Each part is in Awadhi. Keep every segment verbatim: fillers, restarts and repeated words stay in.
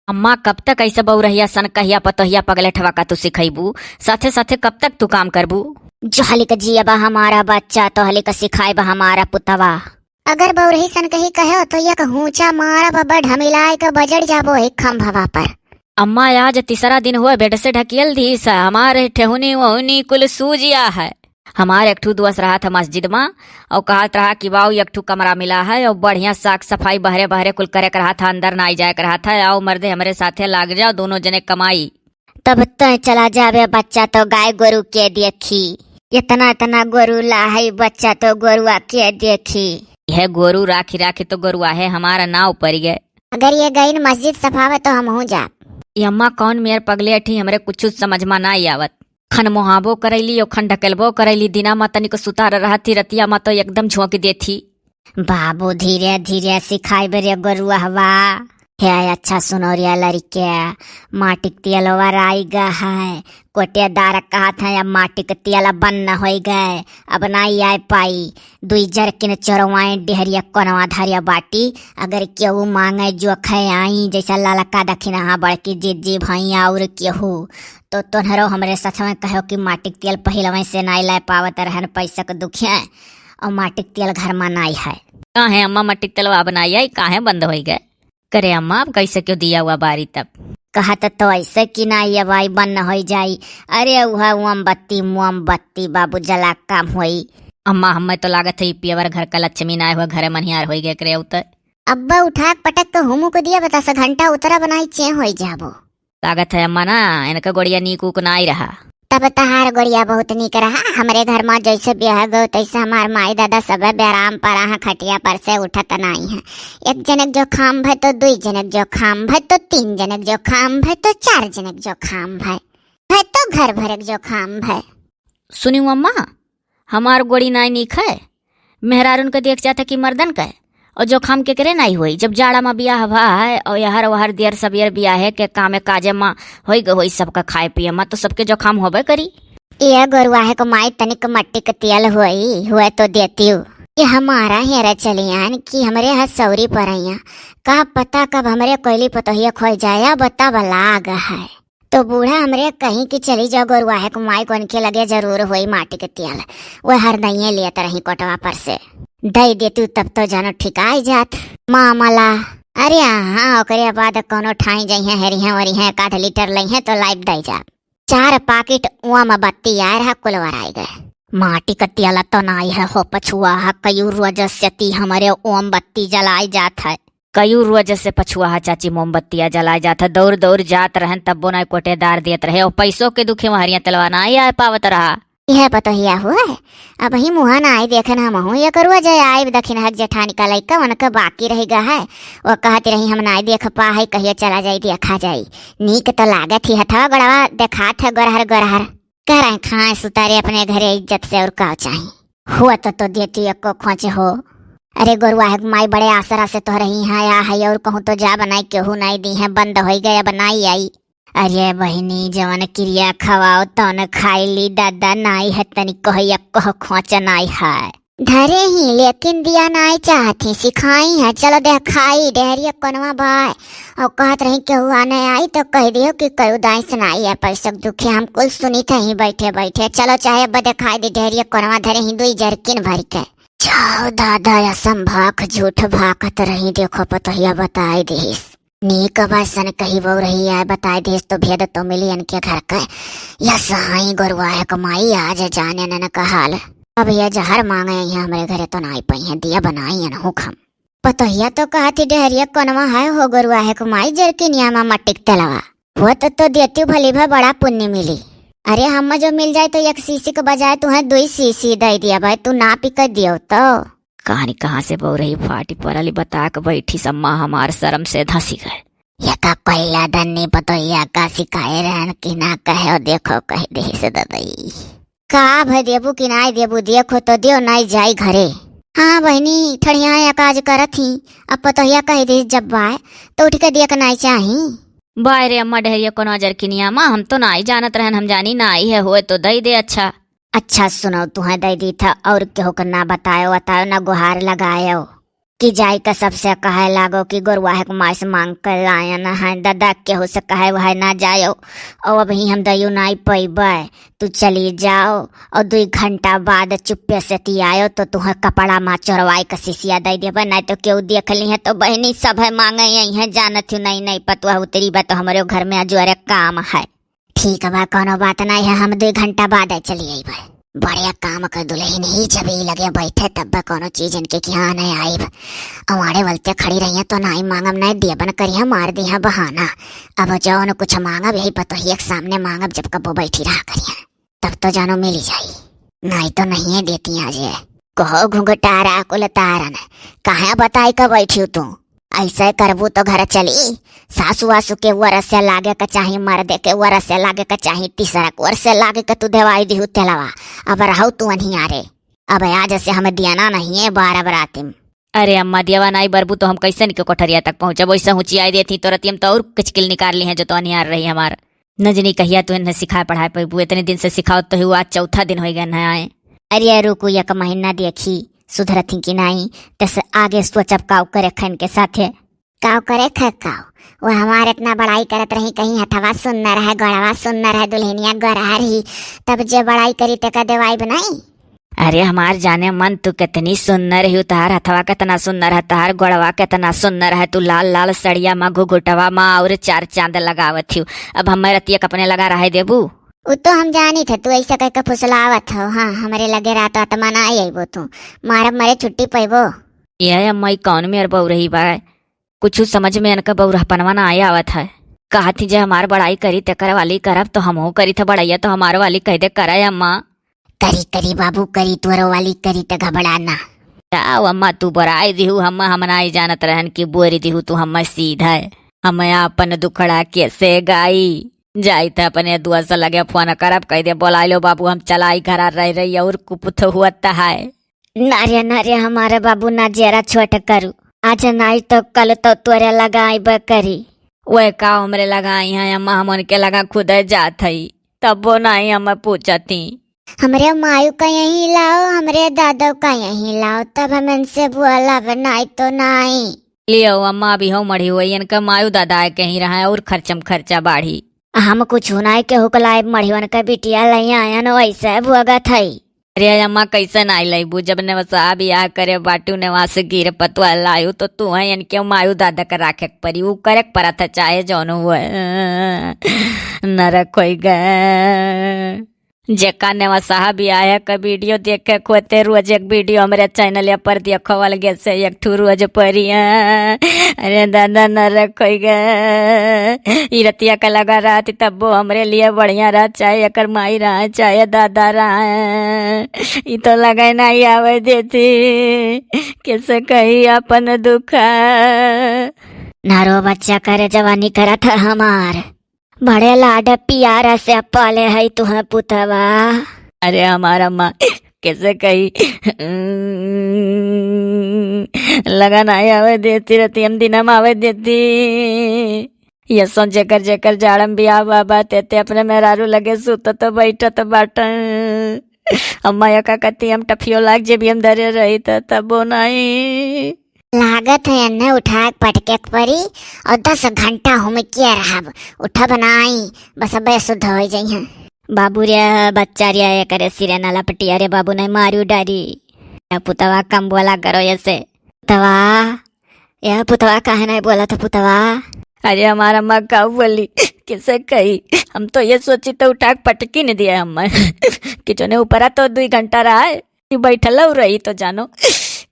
अम्मा, कब तक ऐसे बउरहिया सनकहिया पतोहिया पगलेठवा का तू सिखैबू? साथे साथे कब तक तू काम करबू? जहलिक जियबा हमारा बच्चा, तोहलिक सिखाइबा हमारा पुतवा। अगर बउरही सनकही कहे तो एक हूँचा मारब, बड़ ढमिलाए के बजड़ जाबो एक खंभवा पर। अम्मा, आज तीसरा दिन हुआ बेड से ढकियल दीस, हमारे ठेहुनी वहुनी कुल सूजिया है। हमार एक ठू दोस्त रहा था मस्जिद मा, और कहत रहा कि बाऊ एक ठू कमरा मिला है और बढ़िया साफ सफाई बहरे बहरे कुल करे के रहा था, अंदर ना आई जाए के रहा था, आओ मर्दे हमरे साथे लाग जाओ, दोनों जने कमाई। तब तय चला जाबे बच्चा, तो गाय गोरू के देखी, इतना इतना गोरू ला है बच्चा, तो गोरुआ के देखी। यह गोरू राखी राखी तो गोरुआ है हमारा नाव पड़ गए। अगर ये गईन मस्जिद सफावे तो हमहू जाब। ये अम्मा कौन मेर पगले अठी, हमरे कुछ समझ मा ना आवत। खन मोहाबो करैली, ओ खन ढकेलबो करैली। दिना मा तनिक सुतार रहत ही, रतिया मा तो एकदम झोंक देत ही। बाबू, धीरे धीरे सिखाइबे रे गोरुआ हवा। हे अच्छा सुनो रे लड़के, माटिक तेलवा राई गा है, कोटेदार कहत है अब माटिक तेल बंद होइ गए, अब नाई आए पाई। दुई जरकिन चोरवाई डेहरिया कोनवा धरिया बाटी, अगर केहू मांगे जोखे आई, जैसा ललका दखिनहा बड़की जिज्जी भैया और केहू, तो तोहरो हमरे सथवे कहो कि माटिक तेल पहिलवे से नाई लाए पावत रहन, पैसा के दुखिया, और माटिक तेल घर मा नाई है। काहे अम्मा, माटिक तेलवा अब नाई आई, काहे बंद होइ गए? करे अम्मा, अब कैसे क्यों दिया हुआ बारी तब? कहत तो ऐसे कि नाई अब आई बंद होइ जाई। अरे उहा मोमबत्ती, मोमबत्ती बाबू जला काम होई। अम्मा, हमें तो लागत है ई पियवर घर का लक्ष्मी नाई हुआ, घरे मनिहार होइ गए करे उतर। अब्बा उठा के पटक के हुमू को दिया, बता से घंटा उतरा बनाई चें होइ जाबो। लागत है अम्मा ना, इनका गोड़िया नीक उक नाई रहा। तब तहार गोड़िया बहुत नीक रहा। हमरे घर मा जैसे ब्याह गयो तैसे हमार माई दादा सब बेराम पड़ा है, खटिया पर से उठत नाई है। एक जने के जुकाम भय तो दुई जने के जुकाम भय तो तीन जने के जुकाम भय तो चार जने के जुकाम भय, भय तो घर भरे के जुकाम भय। सुनी अम्मा, हमार गोड़ी नाई नीक है, मेहरारून के देख जात है कि मर्दन के, और जुकाम केकरे नाई होई? जब जाड़ा मा बियाह भा है और यहर वहर दियर सबियर बियाहे के कामे काजे मा होई ग होई सबका खाए पिए मा, तो सबके जुकाम होबे करी। ये गोरुआ है को माई तनिक मट्टी के तेल होई, हुए तो देती हूँ। ये हमारा हेरा चलियान कि हमरे हसौरी परैया, का पता कब हमरे कोयली पतोहिया खोई जाया, बतावा लाग है। तो बूढ़ा हमरे कहीं कि चली जाओ गोरुआ है को माई को उनके लगे जरूर होई माटी के तेल। वो हर दइये लेत रही कोटवा पर से। दई देती तब तो जानो ठिकाई जात। मामला। अरे हाँ, ओकरे बाद कोनो ठाई जइहे, हेरिहे ओरिहे, एक आध लीटर लइहे तो लाइब दई जा। चार पाकिट मोमबत्ती आए रहा, कुल वराई गए। माटी के तेल तो नाई है हो पछुआ है, कयू रोज से ती हमरे मोमबत्ती जलाई जात है। कयू रोज से पछुआ है चाची मोमबत्तिया जलाई जात है, दौड़ दौड़ जात रहन तब्बो नाई कोटेदार देत रहे, और पैसों के दुखे वहरिया तेलवा नाई आए पावत रहा। यह पतोहिया हुआ है, अब ही मुहा नाई देखन हमहू, एक रोज आइब दखिन हक जेठानी का लइका उनका बाकी रह गा है, वो कहत रही हम नाई देख पा है, कहियो चला जाई देखा जाई। नीक तो लागत ही हथवा गोड़वा देखात है गोरहर गोरहर। करे खाए सुतारे अपने घरे इज्जत से और का चाही। हुआ तो, तो देती एको खोचे हो। अरे गोरुआ है माई बड़े आसरा से तो रही है, या है और कहूँ तो जा बनाई केहू नाई दी है, बंद होई गया बनाई आई। अरे बहिनी जवन किरिया खवाओ तौन खाई ली दादा, नाई है तनी कहो एको खोच नाई है। धरे ही लेकिन दिया नाई चाहत ही, सिखाई है, चलो देखाई डेहरिया कोनवा बाय। और कहत रही केहू आने आई तो कह दियो कि कयू दाई सुनाई है, पैसक दुखे हम कुल सुनी थे ही बैठे बैठे। चलो चाहे अब देखाई दे डेहरिया कोनवा धरे ही दुई जरकिन भर के। जाओ दादा, असम भाख झूठ भाखत रही, देखो पतोहिया बताई दिहिस। नीक बा सनकही बउरही आए बताई दिहिस तो भेद तो मिली इनके घर के। या सहाई गोरुआ है कमाई आज जाने न कहाल। अब ये जहर मांगे यहाँ हमरे घरे तो नाई पई है, दिया बनाई अनहू खम। पतोहिया तो कहत ही डेहरिया कोनवा है हो गोरुआ है कुमाई जरकिनिया मा मट्टिक तेलवा। हो तो, तो देती भली भा बड़ा पुण्य मिली। अरे हम जो मिल जाए तो एक शीशी के बजाय तुहे दुई शीशी दे दिया भाई, तू ना पी कर दियो तो। कहानी कहाँ से बउरही फाटी परली बता के बैठी सम्मा हमार शर्म से धसी गए। ये का कोयला दन्नी पतोहिया का सिखाए रहन कि ना कहे देखो कह दे से ददई। का भय देबू कि नाई देबू, देखो तो दियो नाई जाई घरे। हाँ बहिनी, ठड़िया या काज करत ही, अब पतोहिया कह दे जब बाय, तो उठ के दिया के नाई चाही। बाय रे अम्मा डेहरिया कोनो अजर किनिया माँ, हम तो नाई जानत रहन, हम जानी नाई है होए तो दई दे। अच्छा। अच्छा सुनो, तुहे दई दी था और केहू के ना बतायो बतायो ना गुहार लगायो। कि जाई का सबसे कहे लागो कि गोरुआ है के माई से मांग के लायन है, दादा केहू से कहे वह ना जायो, और अबही हम दयू नाई पैबै, तू चली जाओ, और दुई घंटा बाद चुप्पे से ती आयो तो तुहे कपड़ा मा चोरवाई का सिसिया दे देबै, नहीं तो केहू देख ली है तो बहनी सब है मांगे यही है, जानत हूँ नहीं, नहीं पतुआ उतरी बा तो हमरे घर में अजुअरे काम है। ठीक बा, कोनो बात नहीं है, हम दुई घंटा बाद चली अइबै। बढ़िया काम कर दुलहिन ही जब ई लगे बैठे तब बा कोनो चीज इनके किहाँ नहीं आइब। अवाड़े वलते खड़ी रहिया तो नाई मांगब, नहीं देबन करिया, मार दिया बहाना। अब जौन कुछ मांगब यही पतोहिया के सामने मांगब, जब कबो बैठी रहा करिया तब तो जानो मिली जाई, नहीं तो नहीं देती आज ये। कहो घुंघटारा कुल तारन, काहे बताई का बैठी तू? ऐसे करबू तो घर चली, सासू वासू के वरस से लागे का चाही, मर्दे के वरस से लागे का चाही, तीसरा के वरस से लागे का तू देवाई दिहू तेलवा। अब रहू तू अनियारे, अब आज से हम दियाना नहीं है बारह बराती में। अरे अम्मा, दियवा नाई बरबू तो हम कैसे निके कोठरिया तक पहुँचब? वैसे हुचियाई देती तो रतियम तो और किचकिल निकाल ली है जो तो अनियार रही हमार। नजनी कहिया तू इन्हें सिखाए पढ़ाए पैबू, इतने दिन से सिखाओ तो हुआ, चौथा दिन हो गया ना आए। अरे रुकू, एक महीना देखी सुधरथी कि नाई, तस आगे सोचब काउ करे खन के साथे। काउ करे ख काउ? वो हमार इतना बड़ाई करत रही, कहीं हथवा सुन्नर है, गोड़वा सुन्नर है, दुल्हनिया गोरहर ही, तब जे बड़ाई करी ते का देवाई बनाई। अरे हमार जाने मन, तू कितनी सुन्नर ही, तोहार हथवा कितना सुन्नर है, तोहार गोड़वा कितना सुन्नर है, तू लाल लाल सड़िया मा घुघुटवा मा और चार चांद लगावत ही। अब हमें रतिया कपने लगा रहे देबू? उ तो हम जानी थे, तू ऐसा कह के फुसलावत हो। हाँ, हमरे लगे रात आत्मा ना आई अइबो तू, मारब मरे छुट्टी पैबो। ये अम्मा, ई कौन मेर बउरही बा? कुछ समझ में इनका बउरहपनवा ना आया आवत है। कहत ही जे हमार बड़ाई करी तेकर वाली करब, तो हमहू करी थे बड़ैया, तो हमार वाली कह दे करे अम्मा। करी, करी बाबू, करी, तोरो वाली करी, त घबरा ना। जाओ अम्मा, तू बराई दिहू, हम, हम नाई जानत रहन कि बोरी दिहू तू हम सीधा। हम आपन दुखड़ा कैसे गाई? जाई त अपने दुआ से लगे फोन करब, कह दे, "बोलाई लो बाबू, हम चलाई घरा रह रही और कुपुत हुआ है।" ना रे, ना रे, हमारे बाबू ना जेरा छोट करू। आज नाई तो कल तो तोरे लगाई बकरी। ओए का हमरे लगाई है अम्मा, हम उनके लगा खुदे जात हई, तब्बो नाई हम पूछती। हमरे मायू का यहीं लाओ, हमरे दादो का यहीं लाओ, तब हम इनसे बोलब, नाई तो नाई। लियो अम्मा, अभी हो मढ़ी हुई, इनका मायू दादा के ही रहा है और खर्चम खर्चा बाढ़ी। हम कुछ नाई केहू के लाइब, मढ़िवन का बिटिया लइया आयन वैसे भोगत हई। अरे अम्मा, कैसे नाई लइबू? जब नेवसा बियाह करे बाटू, नेवास गिर पतुआ लायू, तो तू है इनके मायू दादा के राखे के परी, ऊ करे के परत है, चाहे जौन हुए। नरक होई गए। जेका नेवसा बियाह का वीडियो देखे खोते, रोज एक वीडियो हमरे चैनल पर देखो, अलगे से एक ठू रोज परी है। अरे दादा, नरक होई गए। ई रतिया का लगा रहत तब्बो हमरे लिए बढ़िया रहा, चाहे एकर माई रहा, चाहे दादा रहा। ई तो लगे नाई आवे देती, कैसे कही अपन दुखा। ना रो बच्चा, करे जवानी करत है हमार। बड़े लाड प्यार से पाले है तुहे पुतवा। अरे हमार अम्मा, कैसे कही, लगा नाई आवे देती, रतियम दिनम आवे देती। ये सो जेकर जेकर जाड़म बियाह बाबा, ते ते अपने मेहरारू लगे सुतत बैठत बाटन। अम्मा, या का कहती, हम टफियो लाग जेबियम धरे रही त तबो नाई। लागत है एन्ने उठा के पटके के परी और दस घंटा हुमकिया रहब, उठब नाई, बस अबे शुद्ध हो जाई हैं। बाबू रे, बच्चा रे, एकरे सिरे ना लपटिया रे बाबू, नहीं मारू डारी। या पुतवा, कम बोला करो ऐसे। पुतवा, या पुतवा, काहे नहीं बोला था पुतवा? अरे हमार अम्मा का बोली, कैसे कही? हम तो ये सोची तो उठा के पटकी नहीं दिया हम कि जोने ऊपरा तो दुई घंटा रहा है, कि बैठल रही तो जानो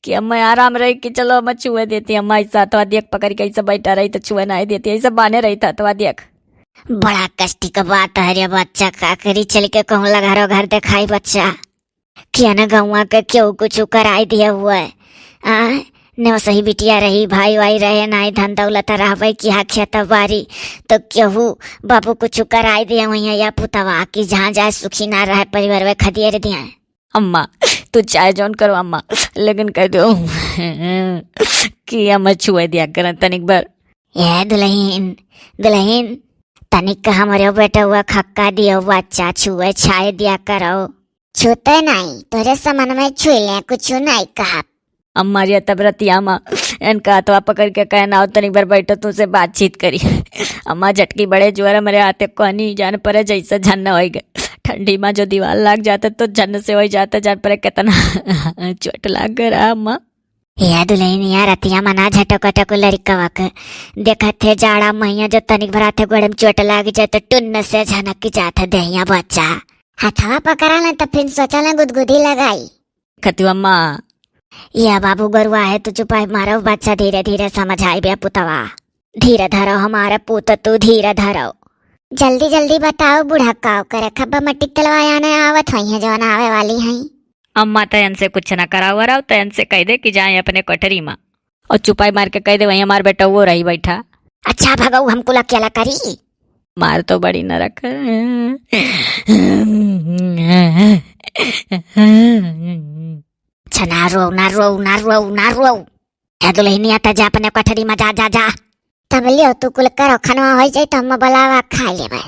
कि अम्मा आराम रही कि चलो अम्मा छुए देती, अम्मा ऐसा हथवा देख पकड़ के ऐसे बैठा रही तो छुए नहीं देती, ऐसे बाने रही था हथवा देख। बड़ा कष्टी का बात है रे बच्चा, का करी, चल के कहूँ लगा रो घर दिखाई बच्चा। किया ना गौवा के क्यों कुछ कराई दिया हुआ है। आ, ने सही बिटिया रही, भाई वाई रहे, नाई धन दौलत रहबे कि हाँ खेत बारी, तो केहू बाबू कुछ कराई दिया हुई है या पुतवा कि जहाँ जाए सुखी ना रहे, परिवार वे खदियर दिया है। अम्मा, तू चाहे जौन करो अम्मा, लेकिन कह दो कि अम्मा छुए दिया करन तनिक बार। ए दुलहिन, दुलहिन, तनिक हमरे बेटवा खक्का दियो, बच्चा छुए छाए दिया करो। छूते नाई, तोरे समन में छुई ले, कुछ नाई कहा। अम्मा रे तब रतिया मा इनका हथवा पकड़ के कहना, "आओ तनिक बार बैठो, तुमसे बातचीत करी।" अम्मा झटकी बड़े जोर हमरे हाथे कोनी जान परे जैसे झन्न होइ गए। ठंडी मा जो दीवार लाग जाते तो झन्न से होइ जाते जान परे कितना चोट लाग गए रहा अम्मा। "या दुल्हनिया रतिया मा ना झटको टको लड़िकवा के, देखत है जाड़ा महिया जो तनिक भर हाथे गोड़े में चोट लाग जाए तो टुन्न से झनक जात है देहिया बच्चा।" हथवा पकड़ा ले तो फिर सोचा ले गुदगुदी लगाई। खतुआ माँ। "या बाबू गरुआ है तो चुपाई मारो बच्चा, धीरे धीरे समझाई बे पुतवा। धीरे धरो हमारे पूत, तू धीरे धरो।" "जल्दी जल्दी बताओ बूढ़ा, काव करे खब्बा मट्टी तलवा आने आवत होइहैं जौन आवे वाली हैं।" "अम्मा तो इनसे कुछ ना कराओ, वराओ तो इनसे कह दे कि जाए अपने कोठरी मा और चुपाई मार के कह दे वहीं हमार बेटा वो रही बैठा।" "अच्छा भगऊ, हमको ला क्या ला करी?" "मार तो बड़ी नरक है।" "अच्छा ना रो, ना रो, ना रो, ना रो।" "हे दुल्हनिया, त जा अपने कोठरी मा, जा, जा, जा।" "तब लियो तू कुल करो, खनवा होइ जाई तो हम बुलावा खा लेबे।"